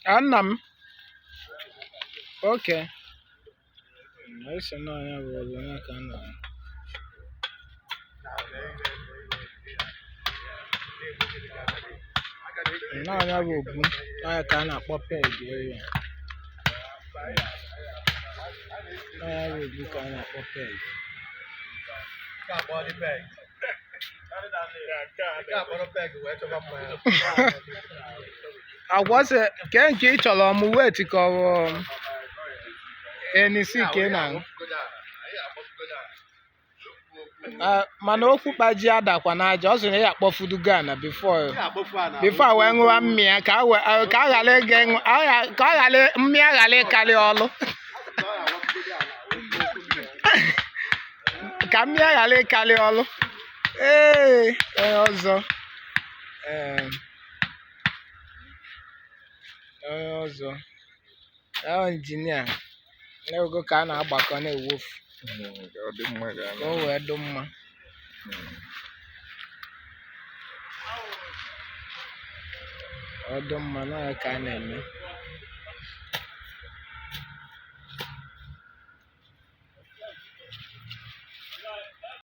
A nna m. Okay. Esi na ya bụ ọlụ ya ka a na-arụ. Nnọọ ya bụ obu ya ka a na-akpọ peg area. Nnọọ ya bụ obu ka a na-akpọ peg. Agwa sị kee nke ị chọrọ ọmụ wet ka ọ bụ enisi ka ị na-aṅụ. Ah, mana okwu kpaji adakwa n'aja ọ sị na ya akpọfudu Ghana before before wee ṅụwa mmịa ka a ka a ghara ịga ịṅụ ka ọ ghara mmịa ghara ịkarị ọlụ ka mmịa ghara ịkarị ọlụ. Ee, onye ọzọ, ee, onye ọzọ ọ injinia na-ego ka a na-agbakọ na-ewofu ka o wee dị mma. Ọ dị mma na ya ka a na-eme.